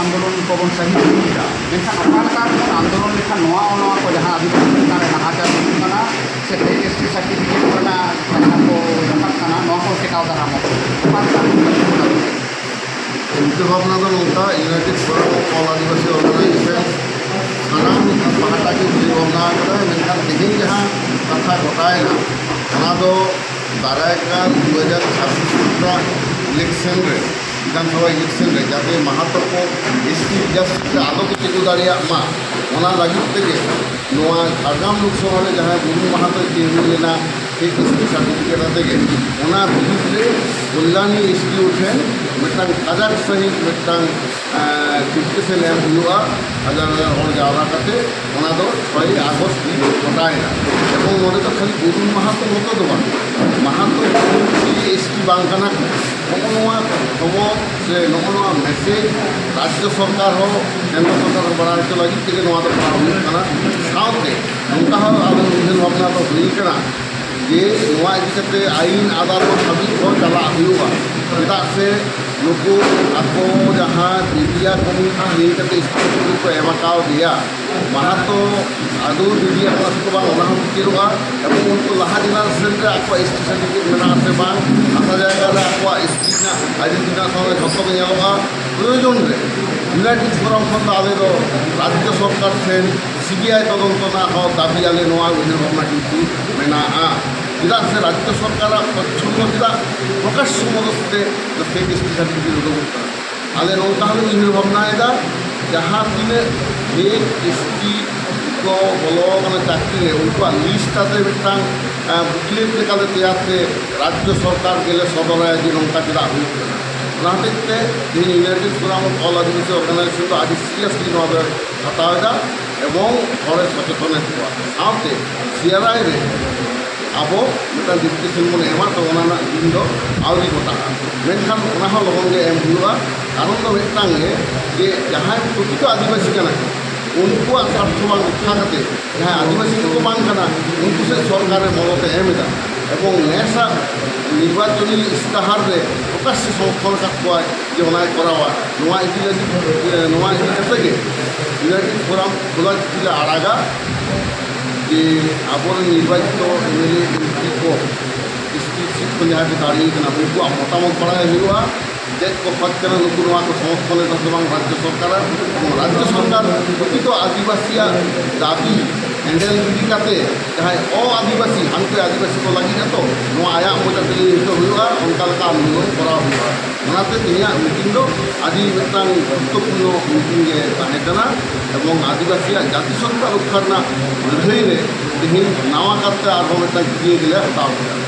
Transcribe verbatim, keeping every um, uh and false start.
ᱟᱱᱫᱳᱞᱚᱱ ᱠᱚᱵᱚᱱ ᱥᱟᱹᱦᱤ ᱤᱫᱤᱭᱮᱫᱟ, ᱢᱮᱱᱠᱷᱟᱱ ᱚᱠᱟ ᱞᱮᱠᱟ ᱨᱮᱵᱚᱱ ᱟᱱᱫᱳᱞᱚᱱ ᱞᱮᱠᱷᱟᱱ ᱱᱚᱣᱟ ᱱᱚᱣᱟ ᱠᱚ ᱡᱟᱦᱟᱸ ᱟᱹᱫᱤᱵᱟᱹᱥᱤ ᱪᱮᱛᱟᱱ ᱨᱮ ᱱᱟᱦᱟᱪᱟᱨ ᱦᱩᱭᱩᱜ ᱠᱟᱱᱟ ᱥᱮ ᱮᱥ ᱴᱤ ᱥᱟᱨᱴᱤᱯᱷᱤᱠᱮᱴ ᱨᱮᱱᱟᱜ ᱠᱟᱛᱷᱟ ᱠᱚ ᱨᱟᱠᱟᱵ ᱠᱟᱱᱟ, ᱱᱚᱣᱟ ᱠᱚ ᱴᱮᱠᱟᱣ ᱫᱟᱨᱟᱢ ᱚᱠᱟ ᱞᱮᱠᱟ ᱨᱮᱵᱚᱱ ᱠᱟᱹᱢᱤ ᱠᱟᱱᱟ? ᱪᱤᱱᱛᱟᱹ ᱵᱷᱟᱵᱽᱱᱟ ᱫᱚ ᱱᱚᱝᱠᱟ, United Forum of All Adivasi Organization ᱥᱟᱱᱟᱢ ᱯᱟᱦᱴᱟ ᱜᱮ ᱩᱭᱦᱟᱹᱨ ᱵᱷᱟᱵᱽᱱᱟ ᱟᱠᱟᱫᱟ, ᱢᱮᱱᱠᱷᱟᱱ ᱛᱮᱦᱮᱧ ᱡᱟᱦᱟᱸ ᱠᱟᱛᱷᱟ ᱜᱚᱴᱟᱭᱮᱱᱟ, ᱚᱱᱟ ᱫᱚ ᱫᱟᱨᱟᱭ ᱠᱟᱱ ᱫᱩ ᱦᱟᱡᱟᱨ ᱪᱷᱟᱵᱵᱤᱥ ᱨᱮᱱᱟᱜ ᱤᱞᱮᱠᱥᱚᱱ ᱨᱮ, ᱵᱤᱫᱷᱟᱱ ᱥᱚᱵᱷᱟ ᱤᱞᱮᱠᱥᱚᱱ ᱨᱮ ᱡᱟᱛᱮ ᱢᱟᱦᱟᱛᱚ ᱠᱚ ᱮᱥ ᱴᱤ ᱨᱤᱡᱟᱨᱵᱷᱮᱥᱚᱱ ᱨᱮ ᱟᱞᱚ ᱠᱚ ᱛᱤᱸᱜᱩ ᱫᱟᱲᱮᱭᱟᱜ ᱢᱟ, ᱚᱱᱟ ᱞᱟᱹᱜᱤᱫ ᱛᱮᱜᱮ ᱱᱚᱣᱟ ᱡᱷᱟᱲᱜᱨᱟᱢ ᱞᱳᱠᱥᱚᱵᱷᱟ ᱨᱮ ᱡᱟᱦᱟᱸᱭ ᱵᱩᱨᱩ ᱢᱟᱦᱟᱛᱚᱭ ᱛᱤᱸᱜᱩ ᱞᱮᱱᱟ, ᱴᱷᱤᱠ ᱮᱥ ᱴᱤ ᱥᱟᱨᱴᱤᱯᱷᱤᱠᱮᱴ ᱟᱛᱮ ᱜᱮ, ᱚᱱᱟ ᱵᱤᱨᱩᱫᱽ ᱨᱮ ᱠᱚᱞᱭᱟᱱᱤ ᱮᱥ ᱰᱤ ᱳ ᱴᱷᱮᱱ ᱢᱤᱫᱴᱟᱝ ᱠᱟᱡᱟᱠ ᱥᱟᱺᱦᱤᱡ ᱢᱤᱫᱴᱟᱝ ᱮᱢ ᱦᱩᱭᱩᱜᱼᱟ᱾ ᱦᱟᱡᱟᱨ ᱦᱟᱡᱟᱨ ᱦᱚᱲ ᱡᱟᱣᱨᱟ ᱠᱟᱛᱮ ᱚᱱᱟ ᱫᱚ ᱪᱷᱚᱭ ᱟᱜᱚᱥᱴ ᱫᱤᱱ ᱜᱚᱴᱟᱭᱮᱱᱟ᱾ ᱮᱵᱚᱝ ᱱᱚᱰᱮ ᱫᱚ ᱠᱷᱟᱹᱞᱤ ᱵᱩᱨᱩ ᱢᱟᱦᱟᱛᱚ ᱢᱚᱛᱚ ᱫᱚ ᱵᱟᱝ, ᱢᱟᱦᱟᱛᱚ ᱮᱥ ᱴᱤ ᱵᱟᱝ ᱠᱟᱱᱟ ᱠᱚ᱾ ᱱᱚᱜᱼᱚ ᱱᱚᱣᱟ ᱠᱷᱚᱵᱚᱨ ᱥᱮ ᱱᱚᱜᱼᱚ ᱱᱚᱣᱟ ᱢᱮᱥᱮᱡᱽ ᱨᱟᱡᱽᱡᱚ ᱥᱚᱨᱠᱟᱨ ᱦᱚᱸ, ᱠᱮᱱᱫᱨᱚ ᱥᱚᱨᱠᱟᱨ ᱦᱚᱸ ᱵᱟᱲᱟᱭ ᱦᱚᱪᱚ ᱞᱟᱹᱜᱤᱫ ᱛᱮᱜᱮ ᱱᱚᱣᱟ ᱫᱚ ᱠᱚᱨᱟᱣ ᱦᱩᱭᱩᱜ ᱠᱟᱱᱟ᱾ ᱥᱟᱶᱛᱮ ᱱᱚᱝᱠᱟ ᱦᱚᱸ ᱟᱞᱮ ᱩᱭᱦᱟᱹᱨ ᱵᱷᱟᱵᱽᱱᱟ ᱫᱚ ᱦᱩᱭ ᱠᱟᱱᱟ ᱡᱮ ᱱᱚᱣᱟ ᱤᱫᱤ ᱠᱟᱛᱮ ᱟᱹᱭᱤᱱ ᱟᱫᱟᱞᱚᱛ ᱦᱟᱹᱵᱤᱡ ᱦᱚᱸ ᱪᱟᱞᱟᱜ ᱦᱩᱭᱩᱜᱼᱟ᱾ ᱪᱮᱫᱟᱜ ᱥᱮ ᱱᱩᱠᱩ ᱟᱠᱚ ᱡᱟᱦᱟᱸ ᱢᱤᱰᱤᱭᱟ ᱠᱚᱢᱤᱴᱤ ᱞᱟᱹᱭ ᱠᱟᱛᱮ ᱥᱠᱩᱞ ᱠᱚ ᱮᱢ ᱟᱠᱟᱣ ᱫᱮᱭᱟ, ᱢᱟᱦᱟᱛᱚ ᱟᱫᱚ ᱢᱤᱰᱤᱭᱟ ᱠᱚ ᱥᱮ ᱵᱟᱝ, ᱚᱱᱟ ᱦᱚᱸ ᱵᱤᱪᱟᱹᱨᱚᱜᱼᱟ᱾ ᱮᱵᱚᱝ ᱩᱱᱠᱩ ᱞᱟᱦᱟ ᱡᱮᱱᱟᱨᱮᱥᱚᱱ ᱨᱮ ᱟᱠᱚᱣᱟᱜ ᱮᱥ ᱴᱤ ᱥᱟᱨᱴᱤᱯᱷᱤᱠᱮᱴ ᱢᱮᱱᱟᱜᱼᱟ ᱥᱮ ᱵᱟᱝ, ᱦᱟᱥᱟ ᱡᱟᱭᱜᱟ ᱨᱮ ᱟᱠᱚᱣᱟᱜ ᱮᱥ ᱴᱤ ᱨᱮᱱᱟᱜ ᱟᱭᱰᱮᱱᱴᱤᱴᱤ ᱨᱮᱱᱟᱜ ᱥᱚᱸᱜᱮ ᱡᱷᱚᱛᱚ ᱜᱮ ᱧᱮᱞᱚᱜᱼᱟ᱾ ᱯᱨᱚᱭᱳᱡᱚᱱ ᱨᱮ ᱤᱭᱩᱱᱟᱭᱴᱮᱰ ᱯᱷᱳᱨᱟᱢ ᱠᱷᱚᱱ ᱫᱚ ᱟᱞᱮ ᱫᱚ ᱨᱟᱡᱽᱡᱚ ᱥᱚᱨᱠᱟᱨ ᱴᱷᱮᱱ ᱥᱤ ᱵᱤ ᱟᱭ ᱛᱚᱫᱚᱱᱛᱚ ᱨᱮᱱᱟᱜ ᱦᱚᱸ ᱫᱟᱹᱵᱤ ᱟᱞᱮ ᱱᱚᱣᱟ ᱩᱭᱦᱟᱹᱨ ᱵᱷᱟᱵᱽᱱᱟ ᱠᱤᱱᱛᱩ ᱢᱮᱱᱟᱜᱼᱟ᱾ ᱪᱮᱫᱟᱜ ᱥᱮ ᱨᱟᱡᱽᱡᱚ ᱥᱚᱨᱠᱟᱨᱟᱜ ᱯᱨᱚᱪᱷᱚᱱᱱᱚ ᱪᱮᱫᱟᱜ ᱯᱨᱚᱠᱟᱥ ᱢᱚᱫᱚᱛ ᱛᱮ ᱯᱷᱮᱠ ᱮᱥ ᱴᱤ ᱥᱟᱨᱴᱤᱯᱷᱤᱠᱮᱴ ᱩᱰᱩᱠᱚᱜ ᱠᱟᱱᱟ? ᱟᱞᱮ ᱱᱚᱝᱠᱟ ᱦᱚᱸᱞᱮ ᱩᱭᱦᱟᱹᱨ ᱵᱷᱟᱵᱽᱱᱟᱭᱮᱫᱟ, ᱡᱟᱦᱟᱸ ᱛᱤᱱᱟᱹᱜ ᱯᱷᱮᱠ ᱮᱥ ᱴᱤ ᱠᱚ ᱵᱚᱞᱚ ᱟᱠᱟᱱᱟ ᱪᱟᱹᱠᱨᱤ ᱨᱮ, ᱩᱱᱠᱩᱣᱟᱜ ᱞᱤᱥᱴ ᱟᱛᱮ ᱢᱤᱫᱴᱟᱝ ᱵᱩᱠᱞᱮᱴ ᱞᱮᱠᱟᱞᱮ ᱛᱮᱭᱟᱨ ᱛᱮ ᱨᱟᱡᱽᱡᱚ ᱥᱚᱨᱠᱟᱨ ᱜᱮᱞᱮ ᱥᱚᱫᱚᱨᱟᱭᱟ ᱡᱮ ᱱᱚᱝᱠᱟ ᱪᱮᱫᱟᱜ ᱦᱩᱭᱩᱜ ᱠᱟᱱᱟ᱾ ᱚᱱᱟ ᱦᱚᱛᱮᱡ ᱛᱮ ᱛᱮᱦᱮᱧ United forum of all Adivasi organisation ᱫᱚ ᱟᱹᱰᱤ ᱥᱤᱨᱤᱭᱟᱥᱞᱤ ᱱᱚᱣᱟ ᱫᱚᱭ ᱦᱟᱛᱟᱣ ᱮᱫᱟ ᱮᱵᱚᱝ ᱦᱚᱲᱮ ᱥᱚᱪᱮᱛᱚᱱᱮᱫ ᱠᱚᱣᱟ᱾ ᱥᱟᱶᱛᱮ ᱥᱤ ᱟᱨ ᱟᱭ ᱨᱮ ᱟᱵᱚ ᱢᱤᱫᱴᱟᱝ ᱰᱮᱯᱩᱴᱮᱥᱚᱱ ᱵᱚᱱ ᱮᱢᱟ, ᱛᱚ ᱚᱱᱟ ᱨᱮᱱᱟᱜ ᱫᱤᱱ ᱫᱚ ᱟᱹᱣᱨᱤ ᱜᱚᱴᱟᱜᱼᱟ, ᱢᱮᱱᱠᱷᱟᱱ ᱚᱱᱟ ᱦᱚᱸ ᱞᱚᱜᱚᱱ ᱜᱮ ᱮᱢ ᱦᱩᱭᱩᱜᱼᱟ᱾ ᱠᱟᱨᱚᱱ ᱫᱚ ᱢᱤᱫᱴᱟᱝ ᱜᱮ, ᱡᱮ ᱡᱟᱦᱟᱸᱭ ᱯᱨᱚᱠᱨᱤᱛᱚ ᱟᱹᱫᱤᱵᱟᱹᱥᱤ ᱠᱟᱱᱟ ᱠᱚ, ᱩᱱᱠᱩᱣᱟᱜ ᱥᱟᱨᱛᱷᱚ ᱵᱟᱝ ᱨᱚᱠᱠᱷᱟ ᱠᱟᱛᱮ ᱡᱟᱦᱟᱸᱭ ᱟᱹᱫᱤᱵᱟᱹᱥᱤ ᱠᱚᱠᱚ ᱵᱟᱝ ᱠᱟᱱᱟ, ᱩᱱᱠᱩ ᱥᱮᱫ ᱥᱚᱨᱠᱟᱨᱮ ᱢᱚᱫᱚᱛᱮ ᱮᱢ ᱮᱫᱟ᱾ ᱮᱵᱚᱝ ᱱᱮᱥᱟᱜ ᱱᱤᱨᱵᱟᱪᱚᱱᱤ ᱤᱥᱛᱟᱦᱟᱨ ᱨᱮ ᱯᱨᱚᱠᱟᱥ ᱥᱚᱢᱚᱨᱛᱷᱚᱱ ᱟᱠᱟᱫ ᱠᱚᱣᱟᱭ ᱚᱱᱟᱭ ᱠᱚᱨᱟᱣᱟ᱾ ᱱᱚᱣᱟ ᱤᱫᱤ ᱞᱟᱹᱜᱤᱫ, ᱱᱚᱣᱟ ᱤᱫᱤ ᱠᱟᱛᱮ ᱜᱮ ᱤᱭᱩᱱᱟᱭᱴᱮᱰ ᱯᱷᱳᱨᱟᱢ ᱠᱷᱩᱞᱟ ᱪᱤᱴᱷᱤ ᱞᱮ ᱟᱲᱟᱜᱟ ᱡᱮ ᱟᱵᱚᱨᱮᱱ ᱱᱤᱨᱵᱟᱪᱤᱛᱚ M L A, M P ᱠᱚ, ᱮᱥ ᱴᱤ ᱥᱤᱴ ᱠᱷᱚᱱ ᱡᱟᱦᱟᱸᱭ ᱠᱚ ᱫᱟᱲᱮᱭ ᱠᱟᱱᱟ, ᱩᱱᱠᱩᱣᱟᱜ ᱢᱚᱛᱟᱢᱚᱛ ᱵᱟᱲᱟᱭ ᱦᱩᱭᱩᱜᱼᱟ᱾ ᱪᱮᱫ ᱠᱚ ᱠᱷᱚᱡᱽ ᱠᱟᱱᱟ, ᱱᱩᱠᱩ ᱱᱚᱣᱟ ᱠᱚ ᱥᱚᱢᱚᱨᱛᱷᱚᱱ ᱮᱫᱟ ᱥᱮ ᱵᱟᱝ ᱨᱟᱡᱽᱡᱚ ᱥᱚᱨᱠᱟᱨᱟᱜ, ᱮᱵᱚᱝ ᱨᱟᱡᱽᱡᱚ ᱥᱚᱨᱠᱟᱨ ᱯᱨᱚᱠᱤᱛᱚ ᱟᱹᱫᱤᱵᱟᱹᱥᱤᱭᱟᱜ ᱫᱟᱹᱵᱤ ᱦᱮᱱᱰᱮᱞ ᱤᱫᱤ ᱠᱟᱛᱮ ᱡᱟᱦᱟᱸᱭ ᱚ ᱟᱹᱫᱤᱵᱟᱹᱥᱤ, ᱦᱟᱱᱛᱮ ᱟᱹᱫᱤᱵᱟᱹᱥᱤ ᱠᱚ ᱞᱟᱹᱜᱤᱫ ᱦᱚᱸᱛᱚ ᱱᱚᱣᱟ ᱟᱭᱟᱜ ᱢᱚᱪᱟ ᱛᱮ ᱞᱟᱹᱭ ᱦᱚᱪᱚ ᱦᱩᱭᱩᱜᱼᱟ, ᱚᱱᱠᱟ ᱞᱮᱠᱟ ᱟᱱᱫᱳᱞᱚᱱ ᱠᱚᱨᱟᱣ ᱦᱩᱭᱩᱜᱼᱟ᱾ ᱚᱱᱟᱛᱮ ᱛᱮᱦᱮᱧᱟᱜ ᱢᱤᱴᱤᱝ ᱫᱚ ᱟᱹᱰᱤ ᱢᱤᱫᱴᱟᱝ ᱜᱩᱨᱩᱛᱛᱚᱯᱩᱨᱱᱚ ᱢᱤᱴᱤᱝ ᱜᱮ ᱛᱟᱦᱮᱸ ᱠᱟᱱᱟ ᱮᱵᱚᱝ ᱟᱹᱫᱤᱵᱟᱹᱥᱤᱭᱟᱜ ᱡᱟᱹᱛᱤ ᱥᱚᱛᱛᱟ ᱨᱚᱠᱠᱷᱟ ᱨᱮᱱᱟᱜ ᱞᱟᱹᱲᱦᱟᱹᱭ ᱨᱮ ᱛᱮᱦᱮᱧ ᱱᱟᱣᱟ ᱠᱟᱨᱛᱮ ᱟᱨᱦᱚᱸ ᱢᱤᱫᱴᱟᱝ ᱠᱤᱭᱟᱹ ᱜᱮᱞᱮ ᱦᱟᱛᱟᱣ ᱠᱮᱫᱟ᱾